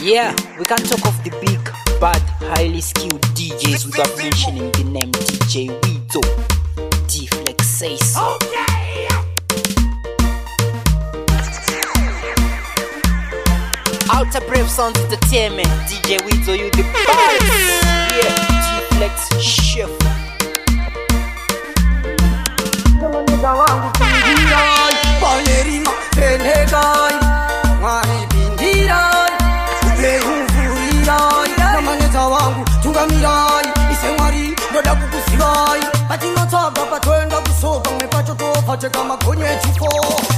Yeah, we can talk of the big, bad, highly skilled DJs without mentioning the name DJ Widzo. D-Flex says. Okay! Outer Brave Sounds Entertainment, DJ Widzo, you the baddest. Yeah, D-Flex Chef. Cheka magonye chifo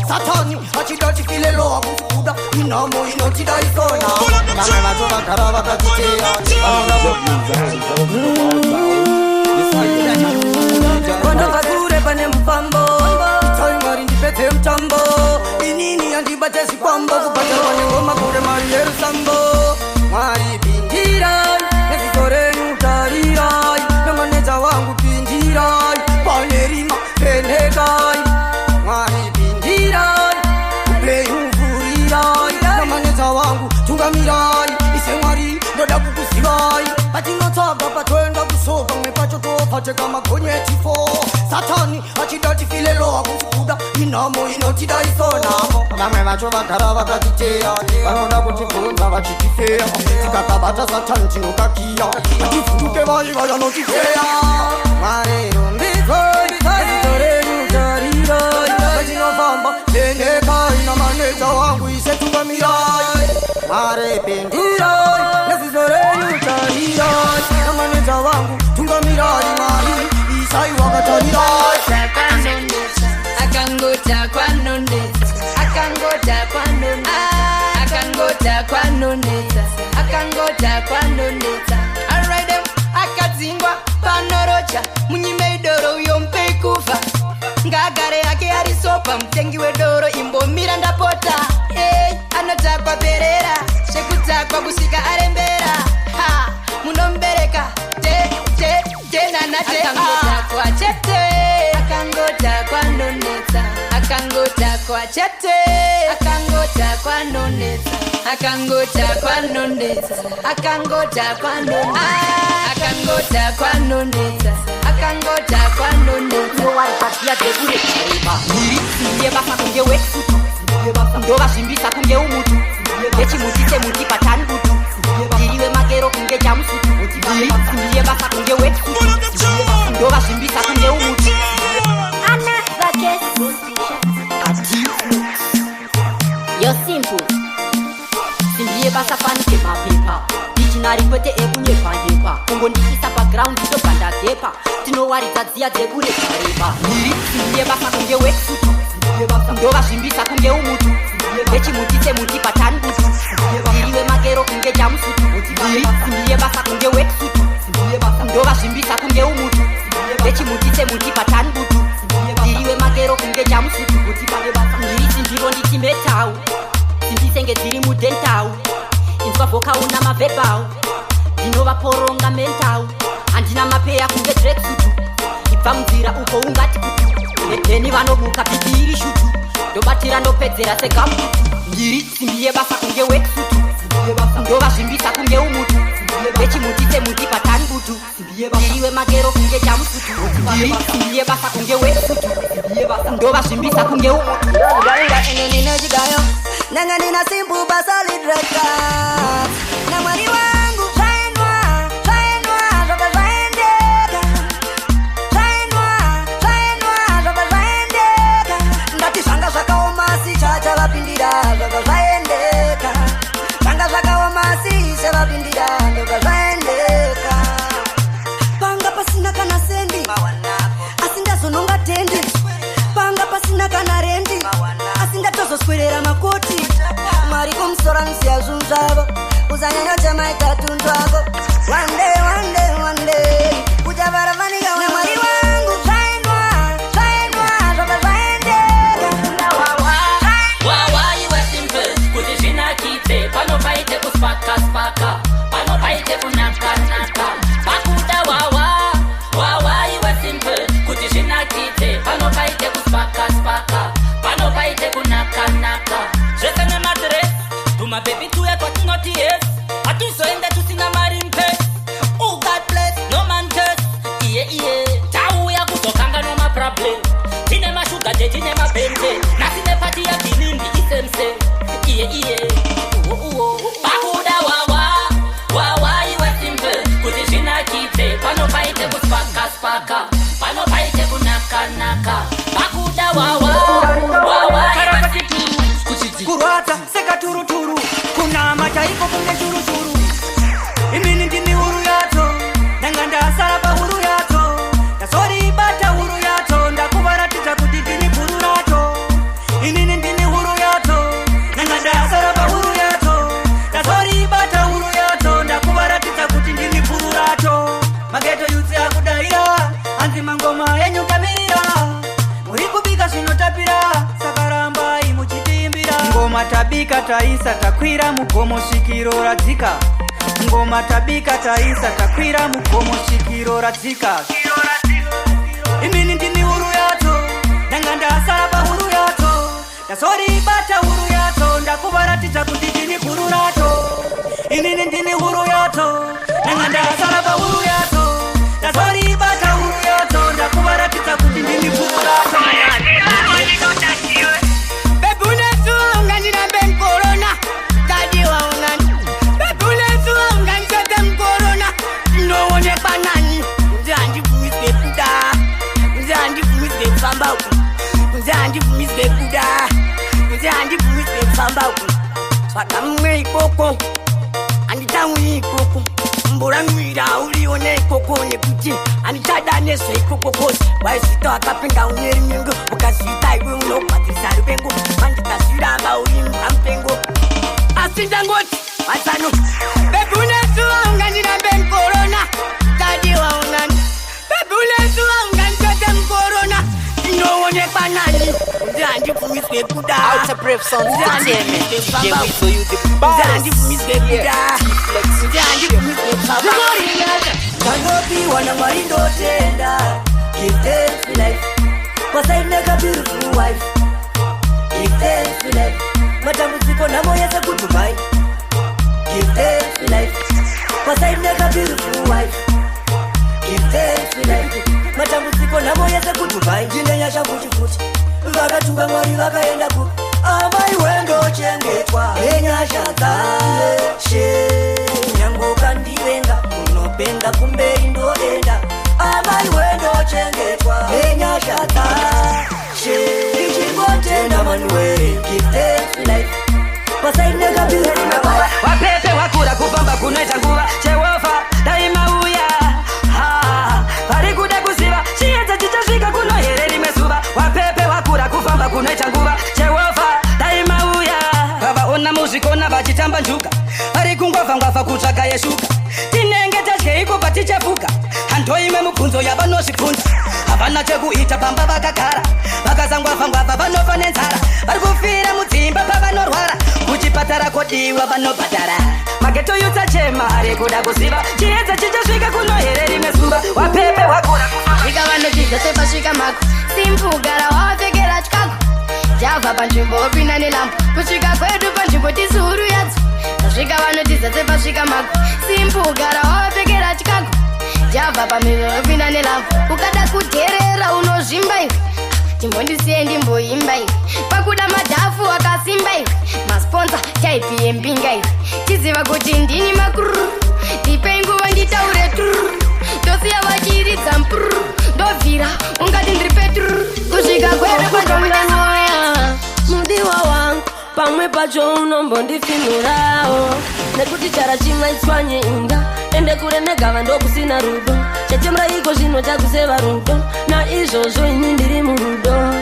Satani achida chifilelo akufuda inamo inotida isona vamwe vacho vagara vakatiteya. Kwanobva kure pane mufambo itai Mwari ndipedze mutambo inini handibate zvikwambo kubhadharwa nengoma kure mari yerusambo. Mwari pindirai neziso renyu tarirai nemaneja wangu pindirai pane rima vhenekai. Mwari pindirai upenyu mvurirai namaneja wangu tungamirai ise Mwari ndoda kukuzivai. Patinotsvaga patoenda kusoka mwe pacho topacheka magonye tifo Satani achida tifilelo akufuda inamo inotida isonamo. Vamwe vacho vagara vakatiteya vanoda kutibvunza vachitifeya tikakabata Satani tinokakiya ativhunduke vai vayanotiteya. Mwari rumbidzoi nezita renyu tarirai pachinofamba vhenekai namaneja wangu ise tungamirai. Mwari pindirai neziso renyu tarirai namaneja wangu tungamirai. Mwari isai wakatarirai. Akangota kwanonetsa, akangota kwanonetsa, akangota kwanonetsa, akangota kwanonetsa. Alright them, akadzingwa panorocha munyime idoro uyo mupei kufa ngaagare ake ari sopa mutengi wedoro imbomira ndapota. Hey, anotakwa perera zvekutakwa kusvika arembera. Ha, munomubereka te te te nana te. Akangotakwa chete, akangotakwa nonetsa, akangotakwa chete, akangotakwa nonetsa, akangotakwa nonetsa, akangotakwa nonetsa, akangotakwa nonetsa, akangotakwa nonetsa. Ndowaripatiya dzekurechereba ndiri basa kunge wetsutu ndovazvimbisa kunge umutu nechimuti semuti patani butu ndiriwe makero kunge jamusutu ndiri simbi yebasa kunge wetsutu ndovazvimbisa kunge umutu. Yo simple simbi yebasa fanike mapepa dichinari kwete ekunyepanyepa kungondikisa paground ndobva ndagepa tinowaridza dziya dzekurepareba ndiri simbi yebasa kunge wetsutu ndovazvimbisa kunge umutu nechimuti semuti patani butu ndiriwe makero kunge jamusutu ndiri simbi yebasa kunge wetsutu ndovazvimbisa kunge umutu nechimuti semuti patani butu ndiriwe makero kunge jamusutu. Ndiri simbivo nditi metau simbi senge dziri mudentau inzwa vokauna mavhebhau ndinovaporonga mentau handina mapeya kunge dreksutu ibva munzira uko ungati kutu neni vanobuka bhipi iri shutu ndobatira ndopedzera segamutu ndiri simbi yebasa kunge wetsutu ndovazvimbisa kunge umutu nechimuti semuti patani butu ndiriwe makero kunge jamusutu ndiri simbi yebasa kunge wetsutu ndovazvimbisa kunge umutu. Nanga nina simple but solid record. Na Mwari wangu zvaendwa, zvaendwa, zvabva zvaendeka. Zvaendwa, zvaendwa, zvabva zvaendeka. Ndati zvanga zvakaoma asi chachavapindira zvabva zvaendeka. Zvanga zvakaoma asi ishe vapindira ndobva zvaendeka. Panga pasina kana sendi, asi ndazononga tendi. Panga pasina kana rendi, asi ndatozoswerera makoti. Mwari kumusoro anosiya zvinhu zvavo usanyanya chamaita tunhu twako. One day, one day, one day uchavara fanika. Mwari wangu zvaendwa, zvaendwa, zvabva zvaendeka. Wawa iwe simple kuti zvinakidze pano paite kuspaka spaka pano paite kunakanaka pakuda wawa wawa iwe simple kuti zvinakidze pano paite kuspaka spaka pano paite kunakanaka zvese nemadress tumabebi tuya twatinoti yes. Hatizoenda tusina mari mupurse. Oh, God bless, no man curse. Iye iye, tauya kuzokanganwa maproblem. Tine mashuga daddy nemabhende. Nhasi neparty yaGinimbi isemse. Iye iye, uwo uwo. Pakuda wawa, wawa iwe simple. Kuti zvinakidze, pano paite kuspaka spaka. Pano paite kunaka naka. Pakuda wawa, wawa iwe simple. Kurwadza sekaturuturu, kunama chaiko kunge churuzuru. Imini ndini huru yadzo, ndanga ndasara pahuru yadzo. Ndazoribata huru yadzo, ndakuvaratidza kuti ndini guru racho. Inini ndini huru yadzo, ndanga ndasara pahuru yadzo. Ndazoribata huru yadzo, ndakuvaratidza kuti ndini guru racho. Maghetto youths akudaira, hanzi mangoma enyu kamirira. Muri kubika zvinotapira, saka rambai muchitiimbira. Ngoma tabika taisa, takwira mugomo svikiro radzika. Ngoma tabika taisa, takwira mugomo svikiro radzika. Imini ndini huru yadzo, ndanga ndasara pahuru yadzo. Ndazoribata huru yadzo, ndakuvaratidza kuti ndini guru racho. Inini ndini huru yadzo, ndanga ndasara pahuru yadzo. Ndazoribata huru yadzo, ndakuvaratidza kuti ndini guru racho. Baby unesuwa ungandirambe mukorona, tadiwa unani. Baby unesuwa ungandisete mukorona, ndinoonekwa nani? Kunze handibvumidzwe kuda, kunze handibvumidzwe kufamba uku, kunze handibvumidzwe kuda, kunze handibvumidzwe kufamba uku. Tsvaga mumwe ikoko, handitauyi ikoko. Mboramwira urione ikoko nekuti handichada nezve ikoko 'cause waizvita wakapinda une rinyengo, ukazviita iwe unogwadzisa rupengo. Mandikazviramba uri mupengo, asi ndangoti vasano. Baby unesuwa ungandirambe mukorona, tadiwa unani. Baby unesuwa unganditote mukorona, ndinoonekwa nani? Kunze handibvumidzwe kuda. Outer Brave Sounds Kunze Entertainment. handibvumidzwe DJ kufamba. Weasel, you the Kunze baddest. handibvumidzwe kuda. Yeah, T-Flex. Kunze handibvumidzwe kufamba. Kandopiwa naMwari ndotenda. Give thanks for life, kwasaineka beautiful wife. Give thanks for life, matambudziko nhamo yese kuDubai. Give thanks for life, kwasaineka beautiful wife. Give thanks for life, matambudziko nhamo yese kuDubai. Ndine nyasha futi futi, vakatunga Mwari vakaenda kupi? Amai wendochengetwa nenyasha dzashe. Nyange ukandivenga unopenga, kumberi ndoenda. Amai wendochengetwa nenyasha dzashe. Ndichingotenda manuwe. Give thanks for life, pasaineka beautiful wife. Wapepe wakura kufamba kunoita nguva. Jehovha daimauya. Vari kuda kuziva chiedza chichasvika kuno here rimwe zuva. Wapepe wakura kufamba kunoita nguva. Jehovha daimauya. Vavaona muzvikona vachitamba njuga, vari kungwavhangwavha kutsvaga yeshuga. Tinenge tadyeiko patichafuka? Hando imwe mubvunzo yavanozvibvunza. Havana chekuita pamba vakagara, vakasangwavhangwavha vanofa nenzara. Vari kufira mudzimba pavanorwara, kuchipatara kodiwa vanobhadhara. Maghetto youths achema, ari kuda kuziva chiedza chichasvika kuno here rimwe zuva. Wapepe wakura. Svika vanotidza sepasvika mako. Simple, gara wapfekera tyako. Javha panzvimbo opinda nelambo. Kusvika kwedu panzvimbo tisuru yadzo. Tasvika vanotiza sepasvika mako. Simple, gara wapfekera tyako. Javha pamiro opinda nelambo. Ukada kudherera unozvimba iwe. Timbondisiye ndimboimba iwe. Pakuda madhafu akasimba iwe. Masponsor type yembinga iwe. Tiziva kuti ndini makuru. Ndipei nguva nditaure turu. Ndosiya vachiridza mpuru. Ndobvira ungati ndiri peturu. Kusvika kwedu panzvimbo. Kukanganwa mudiwa wangu, pamwe pacho unombondifinhurawo nekuti chara chimwe itswanye inga ende kure negava ndokusina rudo. Chachemura iko zvino chakuseva rudo, naizvozvo ini ndiri murudo.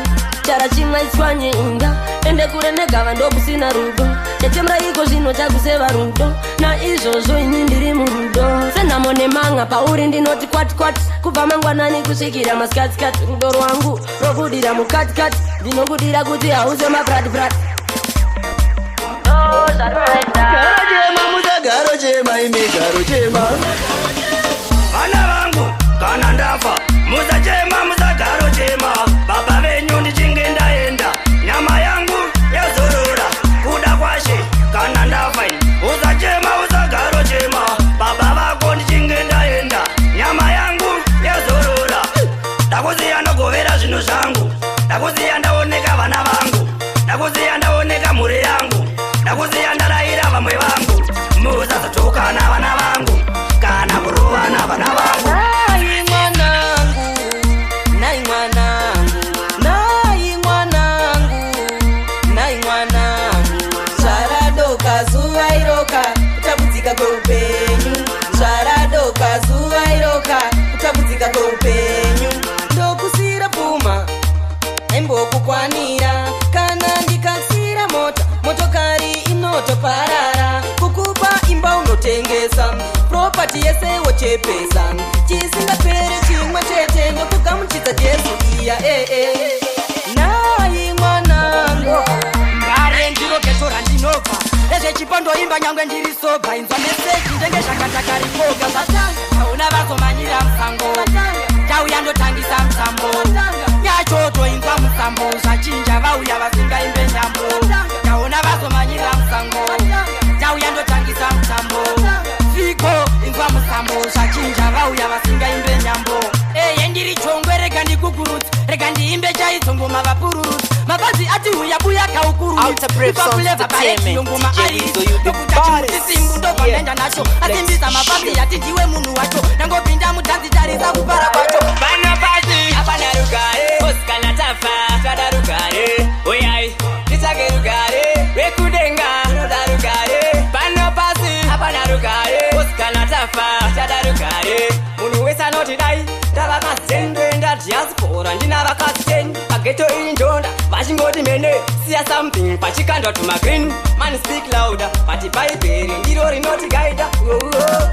Chara chimwe itswanye inga ende kure negava ndokusina rudo. Chachemura iko zvino chakuseva rudo, naizvozvo ini ndiri murudo. Senhamo nemanga pauri ndinoti kwati kwati, kubva mangwanani kusvikira masikatsikati. Rudo rwangu robudira mukatikati, ndinokudira kuti hauze mabratbrat. Garo musagaro chema imi, garo chema. Vana vangu, kana ndafa musachema, musagaro chema. Baba venyu ndichinge ndaenda, nyama yangu yazorora. Kuda kwashe, kana ndafa ini usachema, usagaro. Ndakuoneka mhuri yangu, ndakusiya ndarayira vamwe vangu. Musazotukana vana vangu kana kurovana vana vangu. Nai mwanangu, nai mwanangu, nai mwanangu, nai mwanangu. Zvaradoka zuva iroka, kutambudzika kweupenyu. Zvaradoka zuva iroka, kutambudzika kweupenyu. Ndokusira pfuma aimbokukwanira, kana ndikasira mota, motokari inotoparara. Kukupa imba unotengesa, property yese wochepesa. Chisingaperi chimwe chete, ndokugamuchidza Jesu iya ee. Nai mwanangu. Mbare ndiro ghetto randinobva, ezvechipondoimba nyangwe ndiri sober. Inzwa message, ndenge zvakatakarikoga. Zvatanga, hauna vazomanyira musango, tauya ndotangisa musambo yachotoinzwa musambo. Zvachinja, vauya vasingaimbe nyambo. Taona vazomanyira musango, tauya ndotangisa musambo. Fiko inzwa musambo. Zvachinja, vauya vasingaimbe nyambo. Eye, ndiri chongwe, rega ndikugurudza, rega ndiimbe chaidzo ngoma vapururudza. Mabhazi ati huya buya. Outer Brave Sounds Entertainment, Ngoma DJ Wizo, you the baddest. Simbu ndobva ndaenda nacho, asimbisa mabhazi, ati ndiwe munhu wacho. Ndangopinda mutanzi, tarisa kupara kwacho. Pano pasi hapana rugare, osikana tafa tada rugare. Uyai titsvake rugare rwekudenga, tinoda rugare. Pano pasi hapana rugare, osikana tafa tada rugare. Munhu wese anoti dai ndava kazendo diaspora, ndina vakadzi 10 paghetto iyi ndonda. Vachingoti mene siya something pachikandwa tumagreen. Man speak louder, but Bhaibheri ndiro rinoti gaida.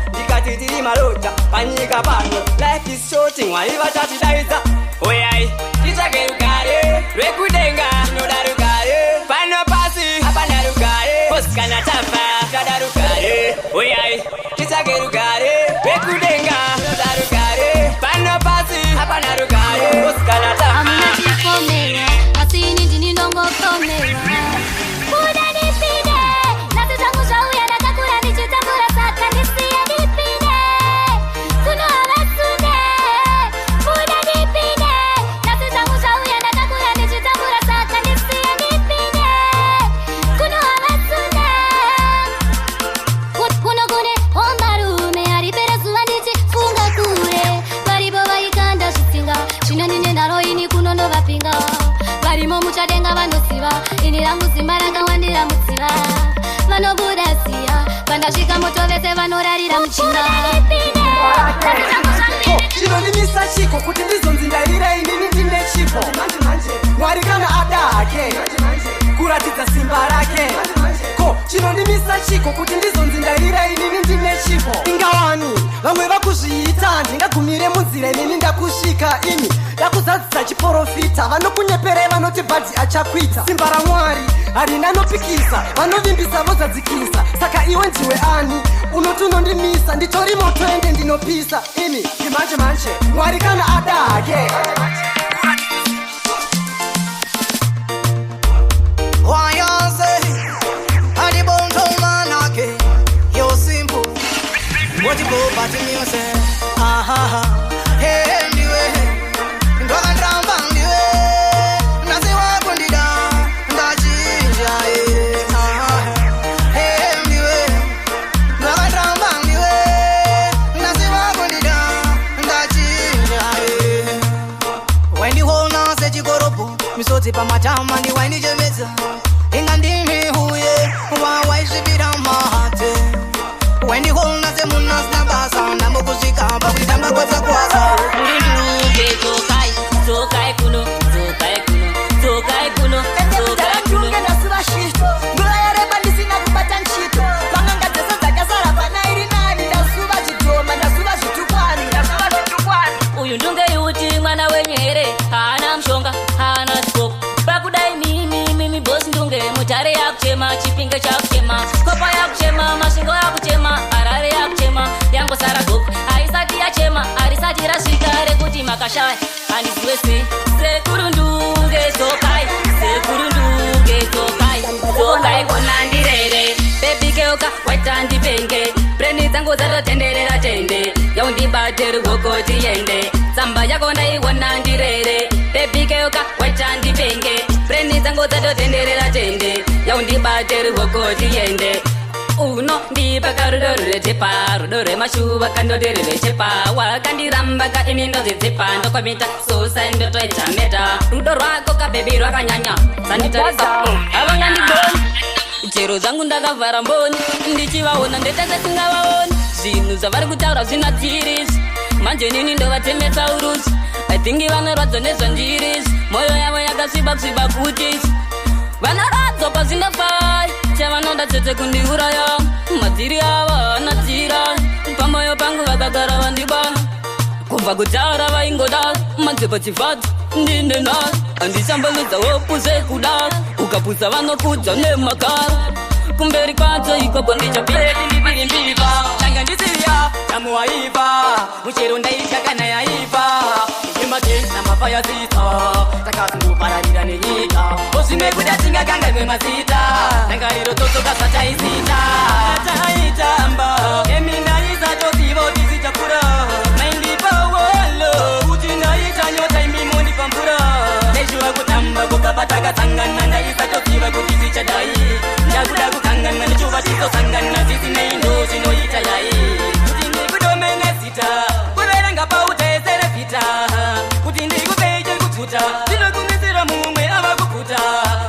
Ndikati tiri malota panyika pano, life is short, Mwari vachatidaidza. Uyai titsvake rugare rwekudenga, tinoda rugare. Pano pasi hapana rugare, osikana tafa tada rugare. Uyai titsvake rugare rwekudenga, tinoda rugare. Pano pasi hapana rugare, osikana tafa. Hamuna chifomera, asi ini ndini ndongofomera. Kuda ndipinde, nhasi zvangu zvauya. Ndakakura ndichitambura, saka ndisiye ndipinde. Kuno havasunde. Kuda ndipinde, nhasi zvangu zvauya. Ndakakura ndichitambura, saka ndisiye ndipinde. Kuno havasunde. Kuno kune hombarume, haripere zuva ndichifunga kure. Varipo vaikanda zvitsinga, zvino ndine nharo ini kuno ndovapinga. Varimo muchadenga vanoziva, ini rangu simba rakawandira mudziva. Vanobuda ziya pandasvika, moto vese vanorarira muchinga. Chinondimisa chiko kuti ndizonzi ndairira inini ndine chipo? Mwari kana ada hake kuratidza simba rake, ko chinondimisa chiko kuti ndizonzi ndairira inini ndine chipo? Ingawani vamwe vakuzviita, ndingagumire munzira, inini ndakusvika. Imi ndakuzadzisa chiprofita, vanokunyeperei vanoti bhadhi achakwita. Simba raMwari harina nopikisa, vanovimbisa vozadzikisa. Saka iwe ndiwe ani unoti unondimisa? Nditori moto ende ndinopisa imi ndimanje manje. Mwari kana ada hake. Why you say I the bone told man again? You're simple. What you go but me say? Ah ha ha. Hey ndiwe, ndwakandiramba ndiwe, nhasi wakundida, ndachinja eh. Ah, hey ndiwe, ndwakandiramba ndiwe, nhasi wakundida, ndachinja eh. Waindiona sechikoropo, misodzi pamatama, ndiwaindichemedza inga ndini uye wawaisvipira mahate. Waindiona semunhu asina basa, ndambokusvika pakuitamba kwasa kwasa. Ndunge dzokai, dzokai kuno, dzokai kuno, dzokai kuno, dzokai kuno. Ndunge ndasuva shito, nguva yareba ndisina kubata nchito. Panganga dzese dzakasara pana iri nani. Ndasuva zvidhoma, ndasuva zvitukwani, ndasuva zvitukwani. Uyu ndunge yuti mwana wenyu here? Haana mushonga, haana chikoko. Pakudai mimi mimi boss Ndunge. Mutare yakuchema, Chipinge chakuchema, Kopa yakuchema, Masvingo yakuchema, Harare yakuchema, yangosara Goko haisati yachema. Harisati rasvika rekuti makashaya, handiziwe sei. Sekuru Ndunge dzokai, sekuru Ndunge dzokai, dzokai kona ndirere. Baby keuka waita ndipenge, brain dzangu dzatotenderera tende. Yaundibate ruoko tiende, tsamba yako ndaiona ndirere. Baby keuka waita ndipenge, brain dzangu dzatotenderera tende. Yaundibate ruoko tiende. Unondipa karudo ruretepa, rudo rwemashuva kandoti wakandiramba ka ini ndodzidzipa, ndokomita suicide ndotoita meta. Rudo rwako kababy rwakanyanya, sanditarisa havangandigoni. Chero dzangu ndakavhara mboni, ndichivaona ndoita sesingavaoni. Zvinhu zvavari kutaura zvinadzirisi, manje nini ndovatemesa urusi. I think vanorwadzwa nezvandirisi, mwoyo yavo yakasviba sviba kutisi. Vanorwadzwa pazvindafai, chavanoda chete kundiuraya. Madziri ava anadzira pamoyo pangu, vakagara vandiba. Kubva kudhara vaingoda manze pachivhadzi ndine nharo, handichamboludza hope zvekuda. Ukapusa vanokudza nemakara, kumberi kwacho ikoko ndichapirimbirimbiripa. Tanga ndisiya tamu waiva muchero ndaitya kana yaiva imagenzi namafayasita takazungupararira nenyika ozvimwe kuda tingakanganwe mazita ndangariro totsoka zvataisita taitamba emi ndaisatoziva kuti zichakura maindipa wolo kuti ndaita nyota imi mondipa mvura ndaishuva kutamba kukapa takasangana ndaisatoziva kuti zichadai ndakuda kukanganwa ndichuva tizosangana zvisinei ndo zvinoita yai kuti ndikudome nezita kuverenga pautaeserevhita kuti ndikupeche kudzuta ndinokumisira mumwe ava kuguta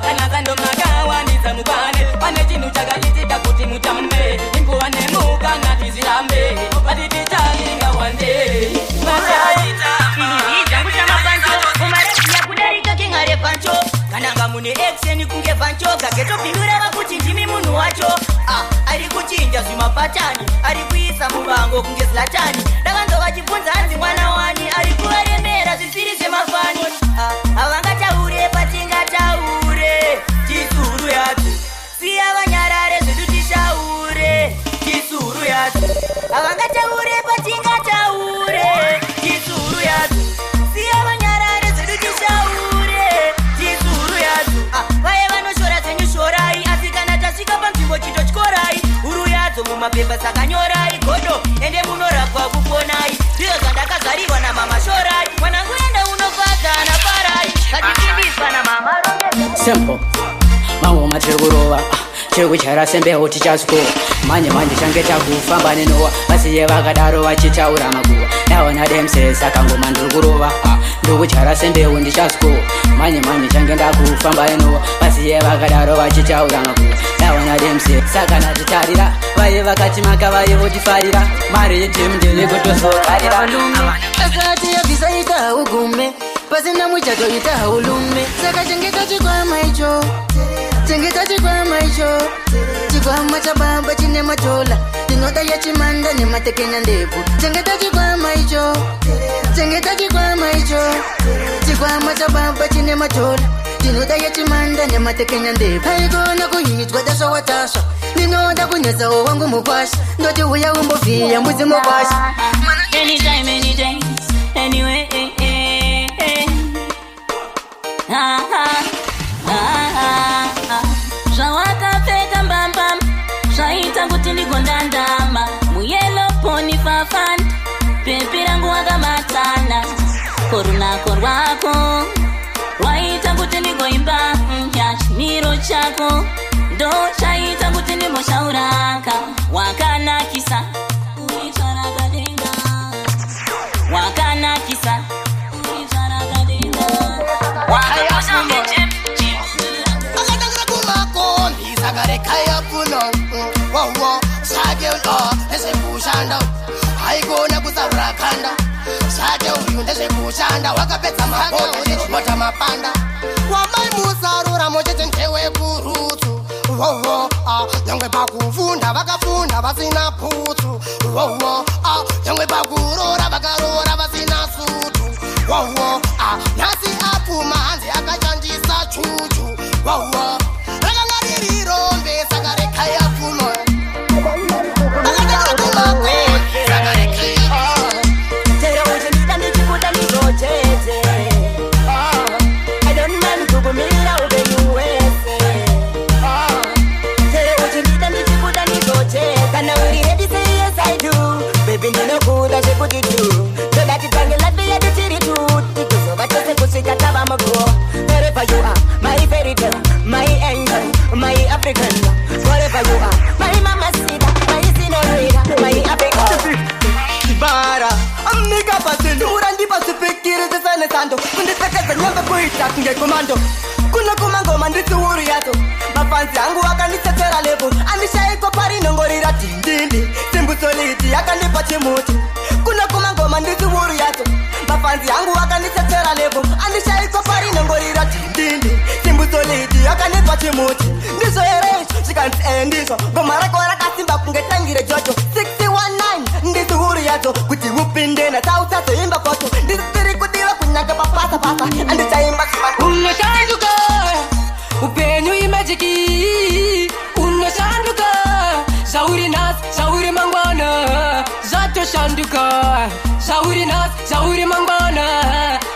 kana zandomakawandisa mukwane pane chinhu chakaitika kuti mutambe imbuva nemukana tizvirambe pati tichalinga wande. Kudarika kengare pancho kananga mune action kunge vancho gagetopindura vakuti ndimi munhu wacho. Ah, ari kuchinja zvimapatani, ari kuisa muvango kunge Zlatani. Ndakanzwa vachibvunza hanzi mwana wani ari kuvaremera zvisiri zvemafani. Ah, havangataure patingataure tisuru yacho, siya vanyarare zvedu tishaure tisuru yacho. Havangataure patingataure tisuru yacho, siya vanyarare zvedu tishaure tisuru yacho. Ah, vaye vanoshora zvenyu shorai, asi kana tasvika panzvimbo chitotyorai huru yadzo mumapepa sakanyorai godo ende munorapwa kuponai. Ndizvo zvandakazvarirwa namama shorai mwanangu enda unofadza nafarai katisimbiswa namama. Simple mangoma tiri kurova, tiri kuchaira sembeho tichasikowa manje manje change takufamba nenowa. Vasiye vakadaro vachitaura makuva ndaona demse, saka ngoma ndiri kurova, ndiri kuchaira sembeu ndichasikowa manje manje change ndakufamba nenowa. Vasiye vakadaro vachitaura makuva ndaona demse, saka natitarira vaye vakati maka vaye votifarira mari yegym ndiri kutozokarira. Akati yabvisa ita ugume pasina muchato ita ulume, saka chengeta chikwama icho, chengeta chikwama icho, chikwama chababa chine matola ndinoda yachimanda nematekenya ndebvu. Chengeta chikwama icho, chengeta chikwama icho, chikwama chababa chine matola ndinoda yachimanda nematekenya ndebvu. Haikona kuitwa tasva watasva, ndinoda kunetsawo wangu mukwasha, ndoti uya umbovhiya mbudzi mukwasha. Anytime, any day, anyway. Eh, eh, eh. Ah, ah, ah, ah. Zvawakapfeka mbambam zvaita kuti ndigondandama muyellow pony fafan pepi rangu wakabatana korunako rwako rwaita kuti ndigoimba ya chimiro chako ndo chaita kuti ndimboshauraka wakanakisa uitsvarakadenga wakanakisa uitsvarakadenga wakakosha. Akatangira kumakombi saka rekaya puno wowo zvake ndezvekushanda, haikona kusarura kanda. Zvake uyu ndezvekushanda, wakapedza mabota mapanda wamai musarura mochete ndewekurutsu wowo. Nyangwe pakufunda vakafunda vasina putsu wowo, nyangwe pakurora vakarora vasina sutu wowo. Nhasi apfuma hanzi akashandisa chuchu wowo. Rakanga riri rombe saka rekaya pfumo akatangira kumakombi saka rekaya. Chero uchindida ndichikuda ndizochete. I don't mind kukumira upenyu hwese. Chero uchindida ndichikuda ndizochete. Kana uri ready say yes I do. Baby ndinokuda zvekuti tu toda titange life yedu tiri tu tikuzova tose kusvika tava mugo. Wherever you are, my fairy tale, my angel, my African, wherever you are. My mama sita, my senorita, my African. Bara amnika pasindura ndipasipikiri zisane sando kundipfekedza nyembe kuita kunge komando kuno kumangoma ndisiuru yadzo mafanzi angu akanditsetera levo andishaikwa parinongorira dhindindi simbusoliti yakandipa chimuti kuno kumangoma ndisiuru yadzo mafanzi angu akanditsetera levo andishaikwa parinongorira dhindindi simbusoliti yakandipa chimuti ndizvo here izvo zvikanzi ee ndizvo ngoma rako rakasimba kunge tangire jojo 619 ndisiuru yadzo kuti upinde natsautsazoimba kwacho ndisiri kudiva kunyange papasa pasa andichaimba Unoshanduka upenyu imajiki unoshanduka zvauri nhasi zvauri mangwana zvatoshanduka zvauri nhasi zvauri mangwana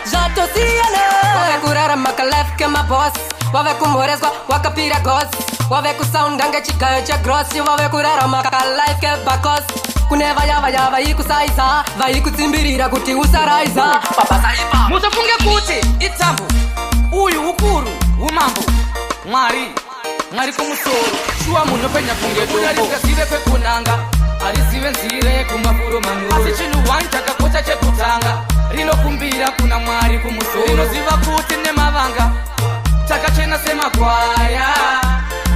zvatosiyana wave kurarama kalife kemaboss wave kumhoreswa wakapira gos wave kusaunda ngechigayo chegrosi wave kurarama kalife kebakos kune vaya vaya vaikusaiza vaikutsimbirira kuti usaraiza pabasa ipapo Musafunge kuti itambo uyu ukuru umambo Mwari Mwari kumusoro shuwa munopenya kunge dombo kwekunanga harizive nzira yekumafuro manyoro asi chinhu one chakakosha chekutanga rinokumbira kuna Mwari kumusoro rinoziva kuti nemavanga takachena semakwaya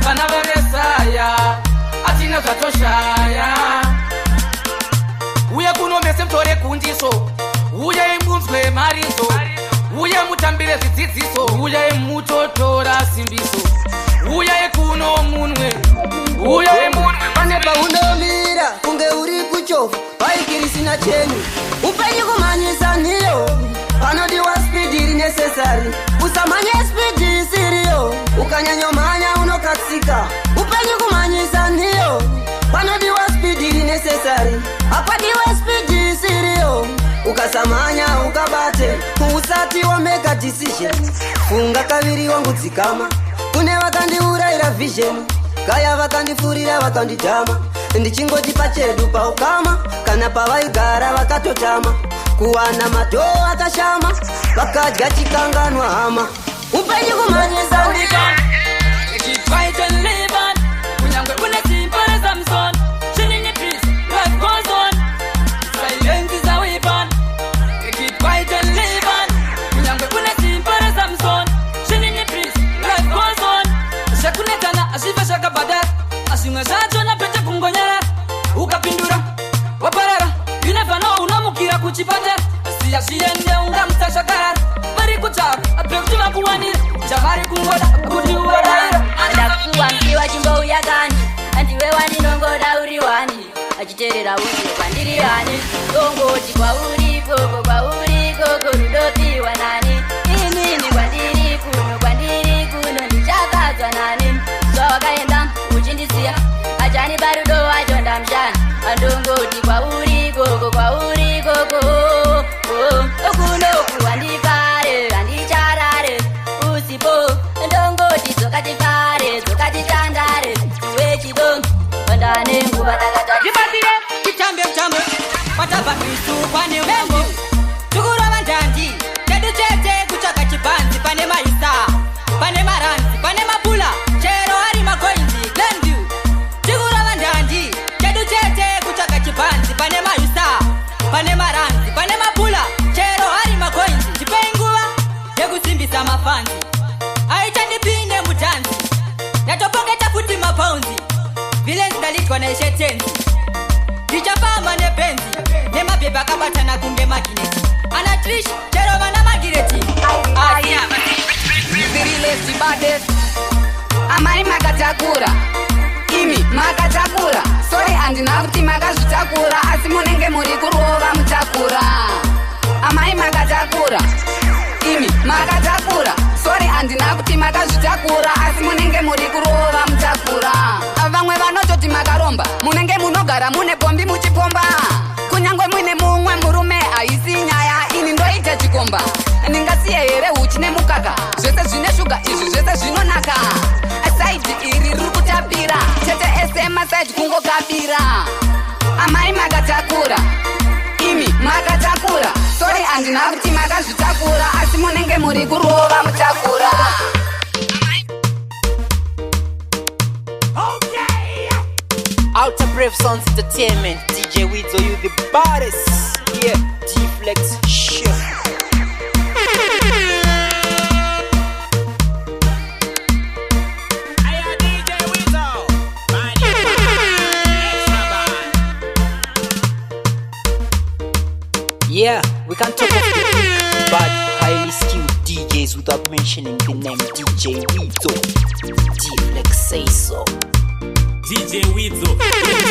vana vamesaya hatina zvatoshaya uye kuno mese mutore kundiso uyai munzwe maridzo uye mutambire zvidzidziso uyai mutotora simbiso uyai kuno munwe uyai munwe Pane paunomira kunge uri kuchovha bhaiki risina cheni upenyu kumhanyisa nhiyo panodiwa spidi iri necessary usamhanye spidi isiriyo ukanyanyomhanya unokatsika upenyu kumhanyisa nhiyo panodiwa spidi iri necessary hapadiwe spidi isiriyo ukasamhanya ukabate usati wameka decision funga kaviri wangu dzikama kune vakandiurayira vision kaya vakandifurira vakandidhama ndichingoti pachedu paukama kana pavaigara vakatotama kuwana madhoo akashama vakadya chikanganwa hama upenyu kumhanyisa ndika Keep quiet and live on. Kunyangwe une simba raSamson. Chilling in peace, life goes on. Silence is a weapon. Keep quiet and live on. Kunyangwe une simba raSamson. Chilling in peace, life goes on. Zvakunetsana hazvife zvakabhadhara zvimwe zvacho napete kungonyara ukapindura waparara you never know unomukira kuchipatara siya zviende ungamutsa zvakarara vari kutsvaka pekuti vakuwanira chavari kungoda kuti uvaraira Ndakuwambiwa chimbouya kani andiwe wandinongoda uri wani achiteerera uze kwandiri hani tongoti kwauri koko kwauri koko rudopiwa nani inini kwandiri kuno kwandiri kuno ndichakadzwa nani zvawakaenda uchindisiya achani parudo wacho ndamushana andongoti kwauri koko kwauri koko kunoku handifare handicharare usipo ndongoti dzokatifare dzokatitandare wechido ndane nguva takatati Ndibatsire titambe mutambo kwatabva isu kwane mambo tikurova ndandi chedu chete kutsvaga chibhanzi pane maisa pane maranzi pane mapula chero ari makoinzi Glenview tikurova ndandi chedu chete kutsvaga chibhanzi pane maisa pane maranzi pane mapula chero ari makoinzi ndipei nguva yekusimbisa mafanzi aichandipinde mudhanzi ndatopoketa futi mapaunzi vilenzi ndalitwa naishetenzi ndichafamba nebhenzi nemabhebha akabatana kunge magineti ana Trish chero vana Magireti asi Amai makatakura imi makatakura sorry handina kuti makazvitakura asi munenge muri kurova mutakura amai makatakura imi makatakura sorry handina kuti makazvitakura asi munenge muri kurova mutakura vamwe vanototi makaromba munenge munogara mune pombi muchipomba kunyange muine mumwe murume haisi nyaya ini ndoita chikomba ndingasiye here uchi nemukaka zvese zvine shuga izvi zvese zvinonaka side iri riri kutapira chete ese maside kungokabira amai makatakura imi makatakura sorry handina kuti makazvitakura asi munenge muri kurova mutakura. Outer Brave Sounds Entertainment. DJ Widzo, you the baddest. Yeah, D-Flex Chef. Yeah, we can talk of the big, bad, highly skilled DJs without mentioning the name DJ Widzo. D-Flex say so. DJ Widzo.